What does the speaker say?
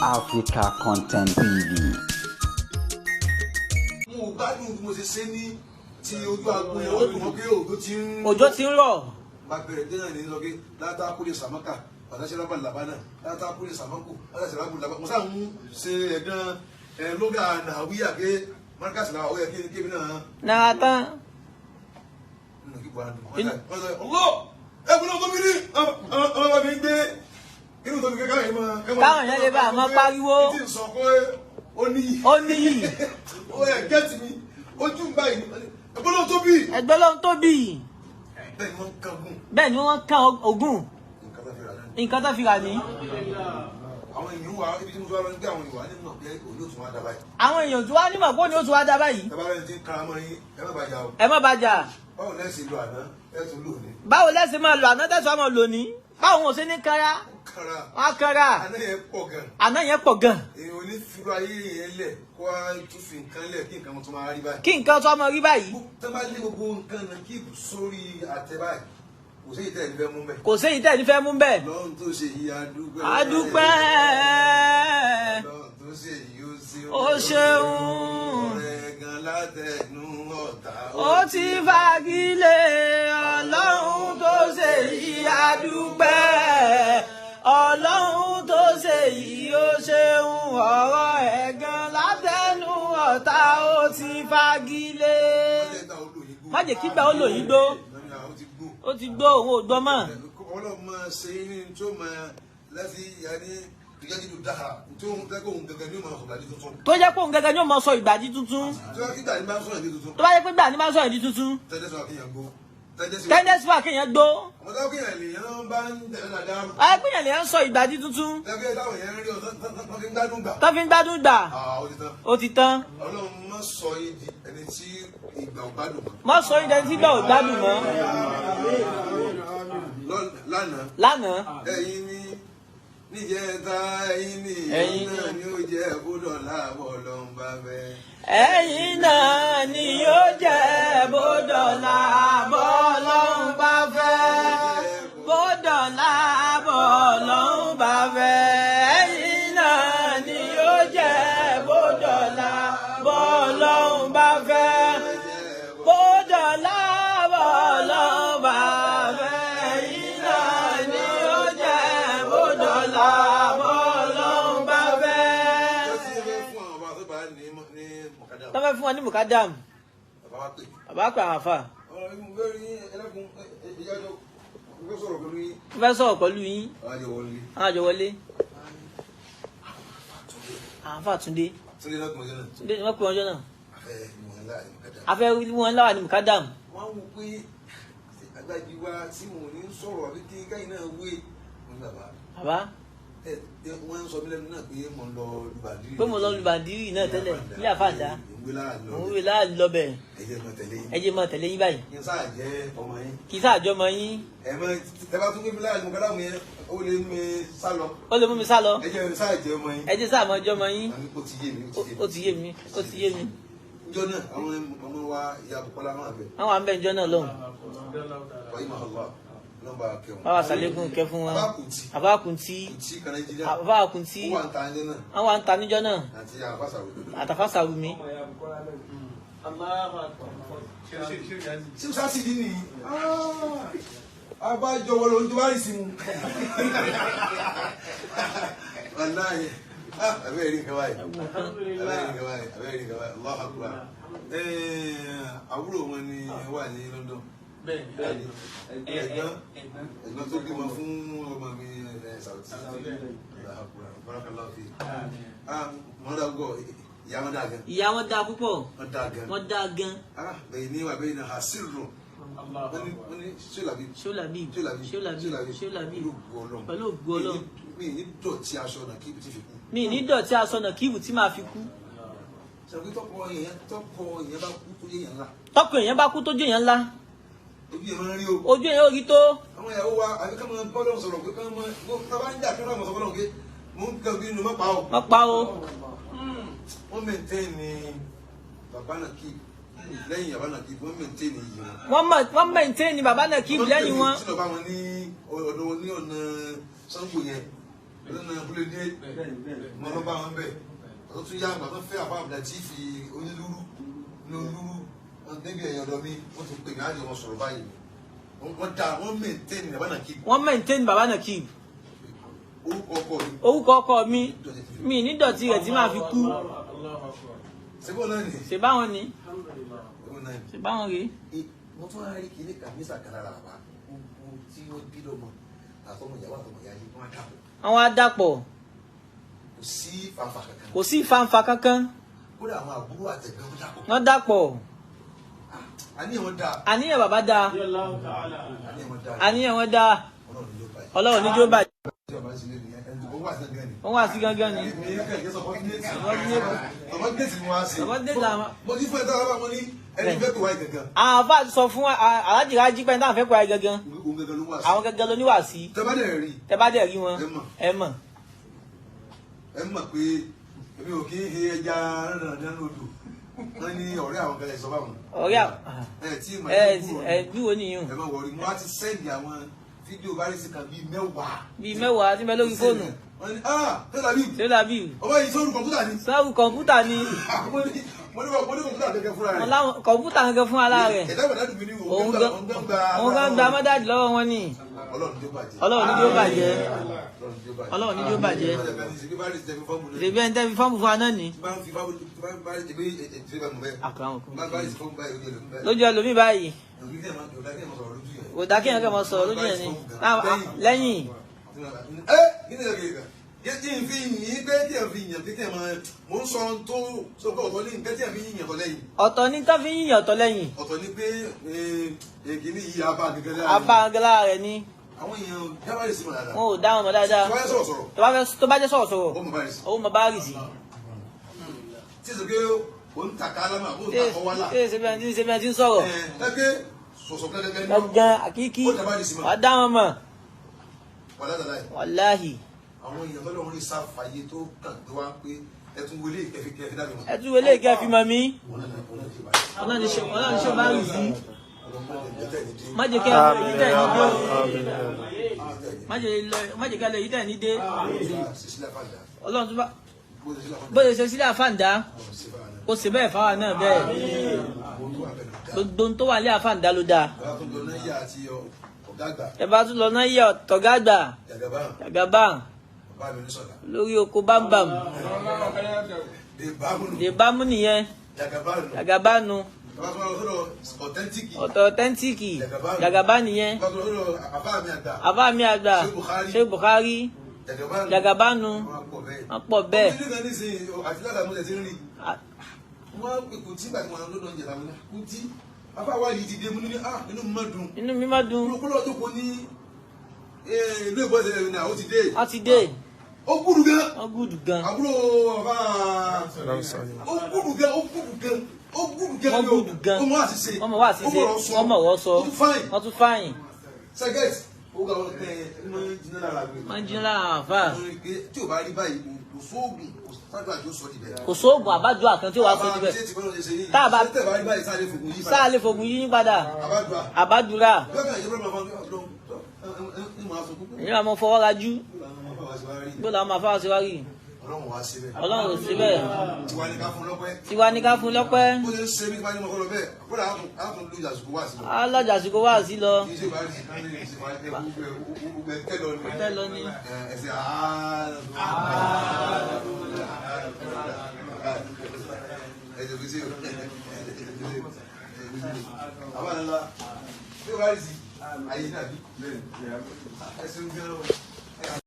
Africa Content TV. Mo gbádùn bí mo ṣe ṣe ní ti ojú agbo yẹn, ó dùn mọ́ pé òjò ti ń. Òjò ti ń rọ̀. Bá bẹ̀rẹ̀ dé náà ní sọ pé látàkùn lè sàmọ́kà pàtàṣẹ́lábà làbánà, látàkùn lè sàmọ́kù pàtàṣẹ́lábà làbánà. Mo sáà ń ṣe ẹ̀dán ẹ̀ lóga nàwíyà pé mọ́ríkàsì làwọn ọ̀yẹ́ kí kébì náà. Náírà tán. Nínú kí buhari dùn. Wọ́n sọ ọlọ́ ẹ̀gbọ́n náà tóbi ní ọmọ bá mi ń gbé inú tóbi kékeré yìí máa. Káwọn èèyàn lè bá àmọ́ pariwo. Ìdí sọ pé ó níyì. Ó níyì. Ó yẹ gẹ́tì mi ojú ń báyìí, ẹ̀gbọ́n náà tóbi. Ẹgbẹ́ ló ń tóbi. Bẹ́ẹ̀ ni wọ́n ń kángun. Bẹ́ẹ̀ ni wọ́n kán ogún. Nǹkan tó fi rà náà. Nǹkan tó fi rà ní. Àwọn èèyàn wà ibi tí mo sọ wá lọ ní pé àwọn èèyàn wà nínú ọ̀pẹ òní ò tún wá dábàá yìí. Àwọn èèyàn tó wá nímọ̀ pé ó ní ó tún wá dá báyìí. Ẹ bá rẹ̀ ti ń kara mọ́ yín, ẹ má bàjá o. Ẹ má bàjá. Báwo lẹ́sìn lo àná, ẹ tún lò ní. Báwo lẹ́sìn máa lò àná tẹ̀sán máa lò ní? Báwo wọn ò ṣe ní kára? Kara. Wọn á kára. Àná yẹn pọ̀ gan. Àná yẹn pọ̀ gan. Èèyàn ò ní fi ayé yẹn lẹ̀ kó wá tún fi nǹkan lẹ̀ kí nǹkan tó máa rí báyìí. Kí nǹkan tó máa rí báyìí. Tẹ́ bá lé gbogbo nǹkan náà kí sórí àtẹ báyìí, kò sí ìtẹ́ ìfẹ́ mú bẹ́ẹ̀. Kò sí ìtẹ́ ìfẹ́ mú bẹ́ẹ̀. Lọ́run tó ṣe yìí, a dúpẹ́. A dúpẹ́. Lọ́run tó ṣe yìí, ó ṣeun. Ó ṣeun. Ọ̀rẹ́ gan látẹnu ọ̀tá. Ó ti fagilé. Ọlọ́run tó ṣe yìí, a dúpẹ́. Ọlọ́run tó ṣe yìí, ó ṣeun. Ọ̀rọ̀ ẹ̀gàn látẹnu ọ̀tá, ó ti fagilé. Má jẹ́ kígbà ó lò yín gbó. Ó ti gbó, òun ò gbọ́ mọ́. Ọlọ́run máa ṣe é ní tó máa láti yàrá ìyájú dáhà tó ń tẹ́kọ̀ òun gẹ́gẹ́ ní ó máa sọ̀rọ̀ àdí tuntun. Tó jẹ́ pé òun gẹ́gẹ́ ní ó máa sọ ìgbàdí tuntun. Tó bá kígbà ní bá ń sọ̀rọ̀ ìdí tuntun. Tó bá yẹ pé gbà ní bá ń sọ̀rọ̀ ìdí tuntun. Tẹ́lẹ̀ sọ àkíyàn gbó. Tẹ́lẹ̀ sọ àkíyàn gbó. Àwọn táwọn kéèyàn lè yẹn bá ń tẹ̀lé dáadáa. Ayé pé yẹn lè ń sọ ìgbàdí tuntun. Tẹ́lẹ̀ táwọn yẹn ń rí ọ tó fi ń gbádùn gbà. Tó fi ń gbádùn gbà. Ó ti tán. Ó ti tán. Ọlọ́run má sọ yín di ẹni tí ìgbà ò gbádùn mọ́. Má sọ yín di ẹni tí ìgbà ò gbádùn mọ́. Lánàá. Lánàá. Ẹ̀yin ni níjẹta, ẹ̀yin ni ẹ̀yin náà ni ó jẹ́ bódọ̀lá bọ́ọ̀lọ́ ń bá bẹ́. Ẹ̀yin náà ni yóò jẹ́ bódọ̀lá bọ́ọ̀lọ́ ń bá fẹ́. Bódọ̀lá bọ́ọ̀lọ́ ń bá fẹ́. Ẹ̀yin náà ni yóò jẹ́ bódọ̀lá bọ́ọ̀lọ́ ń bá fẹ́. Bódọ̀lá bọ́ọ̀lọ́ ń bá fẹ́. Ẹ̀yin náà ni yóò jẹ́ bódọ̀lá bọ́ọ̀lọ́ ń bá fẹ́. Tọ́fẹ́ fún wa ní mùkádàm. Bàbá pè àwọn àfà. Mo fẹ́ sọ̀rọ̀ pẹ̀lú yín. Àwọn àjọ wọlé. Àwọn àfà Túndé. Túndé ni wọ́n pè ọjọ́ náà. A fẹ́ rí wọn láwà ní mùkádàm. Wọ́n wò pé agbájí wa tí wọn ò ní sọ̀rọ̀ àbí kí káyìn náà wé. Bàbá. Wọ́n ń sọ mí lẹ́nu náà pé mo ń lọ lùbàdìrì. Pé mo lọ lùbàdìrì náà tẹ́lẹ̀ ní àfàdá. Òun wé láàlú lọ bẹ̀. Ẹ jẹ́ máa tẹ̀lé yín. Ẹ jẹ́ máa tẹ̀lé yín báyìí. Kí n sáà jẹ́ ọmọ yín. Kí n sáà jẹ́ ọmọ yín. Ẹ mọ ẹ bá tún gbé mi láàlú mọ̀kádàmù yẹn, ó lè mú mi sá lọ. Ó lè mú mi sá lọ. Ẹ jẹ́ sáà jẹ́ ọmọ yín. Ẹ jẹ́ sáà máa jẹ́ ọmọ yín. Ó ti yé mi. Ó ti yé mi. Ó ti yé mi. Njọ́ náà àwọn ọmọ wa ìyá Bukola máa bẹ̀. Àwọn àmbẹ̀ njọ́ náà lọ́hùn. Báwa sàlékún kẹ fún wọn. Àbá Kùntì. Àbá Kùntì. Àwọn à ń ta níjọ́ náà. Àtàfàsàwùmí. Ṣé sáà sì dín nìyí? Abájọ wọlé ohun tó bá rì sí mu. Wàláyé. Abẹ́rẹ́ rí nǹkan báyìí. Abẹ́rẹ́ rí nǹkan báyìí. Abẹ́rẹ́ rí nǹkan báyìí. Allahu Akbar. Àbúrò wọn ni wà ní London. Ẹ̀gbọ́n tó bímọ fún ọmọ mi Saudi. Barakallahu fi. Mọ́dà gọ̀ ìyá wọn dáa gan. Ìyá wọn dáa púpọ̀. Wọ́n dáa gan. Wọ́n dáa gan. Bẹ́ẹ̀ ni wà bẹ́ẹ̀ ni hasirun. Wọ́n ní ṣọlàbí. Ṣọlàbí. Ṣọlàbí. Ṣọlàbí. Pẹ̀lú ògo Ọlọ́run. Mi ní dọ̀tí aṣọ náà kí ibùtí fi kú. Mi ní dọ̀tí aṣọ náà kí ibùtí máa fi kú. Ṣàbí tọkọ èèyàn bá kú tó jẹ́ èèyàn ńlá. Tọkọ èèyàn bá kú tó jẹ́ èèyàn ńlá. Ojú èèyàn máa ń rí o. Ojú èèyàn ò rí tó. Àwọn ìyàwó wa àbí ká máa bọ́ lọ́hùn sọ̀rọ̀ pé ká máa ká bá ń jà kí wọ́n máa sọ fọ́lọ́hùn pé mò ń kẹ́ inú má pa o. Má pa o. Wọ́n mẹ̀ntẹ́n ni bàbá náà kí lẹ́yìn bàbá náà kí wọ́n mẹ̀ntẹ́n ni iyì wọn. Wọ́n mẹ̀ntẹ́n ni bàbá náà kí lẹ́yìn wọn. Wọ́n tẹ̀lé tí lọ́ba wọn ní ọ̀dọ̀ ní ọ̀nà Ṣàngó yẹn. Lọ́nà abúlé dé mo lọ bá wọn bẹ̀. Ọ̀tún tún yá àgbà tó fẹ́ àbá àbúlà tí fi onílúrú ní olúrú níbi ẹ̀yìn ọ̀dọ̀ mi wọ́n ti pè mí àjọ wọn sọ̀rọ̀ báyìí. Wọ́n dá wọ́n maintain bàbá Nakib. Wọ́n maintain bàbá Nakib. Orúkọ ọkọ mi. Orúkọ ọkọ mi mi nídọ̀tí rẹ̀ tí màá fi kú. Ṣé báwọn náà ni? Ṣé báwọn ni? Ṣé báwọn rèé? Mo tún wá rí kìíní kàmísà kan lára bàbá gbogbo tí wọ́n bí lọ́mọ àtọmọ ìyàwó àtọmọ ìyá yìí wọ́n á dàpọ̀. Àwọn á dàpọ̀. Kò sí fanfa kankan. Kò sí fanfa kankan. Kódà àwọn àbúrò àtẹ̀gbọ́n wọ́n dàpọ̀. Wọ́n dàpọ̀. Àníyàn wọn dáa. Àníyàn bàbá dáa. Àníyàn wọn dáa. Àníyàn wọn dáa. Ọlọ́run ní yóò bàjẹ́. Ọlọ́run ní yóò bàjẹ́. Wọ́n wá sí gangan ni. Mo ti fún ẹ tọ́lá bá mo ní ẹni fẹ́ kó wáyé gangan. Àwọn àfáà sọ fún Alhaji Raji pé táwọn fẹ́ kó wáyé gangan. Òun gangan ló wá sí. Àwọn gangan ló ní wá sí. Tẹ bá dẹ̀ rí. Tẹ bá dẹ̀ rí wọn. Ẹ mọ̀. Ẹ mọ̀ pé èmi ò kí ń he ẹja rándanrandan lódò. Wọ́n ní ọ̀rẹ́ àwọn kan lè sọ báwọn. Ọ̀rẹ́ àwọn. Ẹ tí mà ẹ bí wo nìyún. Ẹ má wọrí, mo wá ti sẹ́ndì àwọn fídíò bárísì kan bíi mẹ́wàá. Bíi mẹ́wàá tí ń bẹ lórí fóònù. Wọ́n ní ah tẹ́lá bíi. Tẹ́lá bíi. Ọba yìí sórí kọ̀ǹpútà ni. Sórí kọ̀ǹpútà ni. Mo ní kọ̀ǹpútà gẹ́gẹ́ fúnra rẹ̀. Kọ̀ǹpútà gẹ́gẹ́ fún ara rẹ̀. Ẹ̀dá ìbàdàn dùn mí ní òun gan gba mọ́dájì lọ́wọ́ wọn ni. Ọlọ́run ní ó bàjẹ́. Ọlọ́run ní ó bàjẹ́. Ọlọ́run ní ó bàjẹ́. Ṣèbí ẹni tẹ́ fi fọ́ọ̀mù fún wa náà ni. Lójú ẹlòmíì báyìí. Kò dá kí ẹ̀yàn kẹ́ mọ sọ̀rọ̀ lójú ẹ̀ ni. Lẹ́yìn. Ẹ kí ni ẹ̀rọ kí n fi yìn pé kí ẹ fi yìn pé kí ẹ máa mò ń sọ tó sọ pé ọ̀tọ̀ ní nǹkan tí ẹ fi yìn ọ̀tọ̀ lẹ́yìn. Ọ̀tọ̀ ní tó fi yìn ọ̀tọ̀ lẹ́yìn. Ọ̀tọ̀ ní pé èkìní yìí abá gẹ́gẹ́ lára. Abá gẹ́gẹ́ lára rẹ̀ ni. Àwọn èèyàn dábàá rè sí mọ̀ dáadáa. Wọn ò dá wọn mọ̀ dáadáa. Tó bá jẹ́ sọ̀rọ̀ sọ̀rọ̀. Tó bá jẹ́ sọ̀rọ̀ sọ̀rọ̀. Ó mọ̀ bá rè sí. Ó mọ̀ bá rè sí. Tí èso pé ó ń tàka lámà ó ń tàkọ́ wálà. Tí èso bí ẹni tí ń sọ̀rọ̀. Ẹ pé sọ̀sọ̀ gẹ́gẹ́ ní. Gangan àkíkí. Ó dábàá rè sí mọ̀. Wà á dá wọn mọ̀. Wàláhì. Wàláhì. Àwọn èèyàn tọ́lọ́run rí sáfàyè tó kàn gbé wá pé ẹtún wọlé ìkẹfì kẹfì dàbí wọn. Ẹtún wọlé ìkẹfì mọ̀ mí. Ọlọ́run ṣe bá rì sí. Má jẹ́ kí ẹ lọ èyí tẹ̀ ní dé o. Má jẹ́ kí ẹ lọ èyí tẹ̀ ní dé. Ọlọ́run tó bá bó ṣe ṣe sílẹ̀ àfàǹdá kó ṣe bẹ́ẹ̀ fáwa náà bẹ́ẹ̀. Gbogbo tó wà ní àfàǹdá ló dáa. Ẹ bá tún lọ náà yẹ ọ̀tọ̀gá àgbà. Jàgàbá. Lórí oko bámbàm. Dèbámú nìyẹn. Jàgàbá nu. Ọ̀tọ̀ ọ̀tẹ́ntíìkì. Jàgàbá nìyẹn. Àbá mi àgbà. Ṣé Buhari. Jàgàbá nu. Wọ́n pọ̀ bẹ́ẹ̀. Wọ́n pè kò tí gbàgbọ́n àwọn lọ́dọ̀ ń jẹ̀dá wọn kò tí afáwa yìí ti dé mú ní ah inú mi má dùn. Inú mi má dùn. Kúrò tó kò ní ìlú ìbọn ìṣẹ̀lẹ̀ ní àwọn ti dé. A ti dé. Ó gúdù gan. Ó gúdù gan. Àbúrò bàbá ó gúdù gan ó gúdù gan ó gúdù gan. Ó gúdù gan. Ó mọ̀ àṣìṣe. Ó mọ̀ àṣìṣe. Ó mọ̀ ọ̀rọ̀ sọ. Ó tún fáyìn. Ó tún fáyìn. Sẹ́gẹ̀tì ó ga wọn kẹ́ ẹ máa ń jiná lára mi. Máa ń jiná lára àfà. Tí ò bá rí báyìí kò sóògùn kò sáájú àjò sọ dibẹ̀. Kò sóògùn àbájọ àkàn tí ó wàá sọ dibẹ̀. Tá Tá a a bá bá sáà lè fògùn yí padà. Àbádùrà. Èyí máa mọ fọwọ́ rajú. Gbọ́dọ̀ àwọn máa fáwọn ṣe wá rí. Ọlọ́run wá síbẹ̀. Ọlọ́run ò síbẹ̀. Tiwa ni ká fún lọ́pẹ́. Tiwa ní ká fún lọ́pẹ́. Bó ṣe ń ṣe mí tiwa ní mọ̀kọ́ lọ bẹ́ẹ̀. Kódà á tún lu ìjàsùkú wá sí lọ. Alájà àsìkò wá sí lọ. Kì í ṣe ìbáraẹni kan ní ìṣèwà gbogbo ẹ tẹ́ lọ ni. Tẹ́ lọ ni. Ẹsẹ̀ ẹsẹ̀ fi ṣe o. Àwọn àlọ́ ṣé o bá rí sí ayé náà bí? Ẹsẹ̀ ń gbẹ́ lọ́wọ́.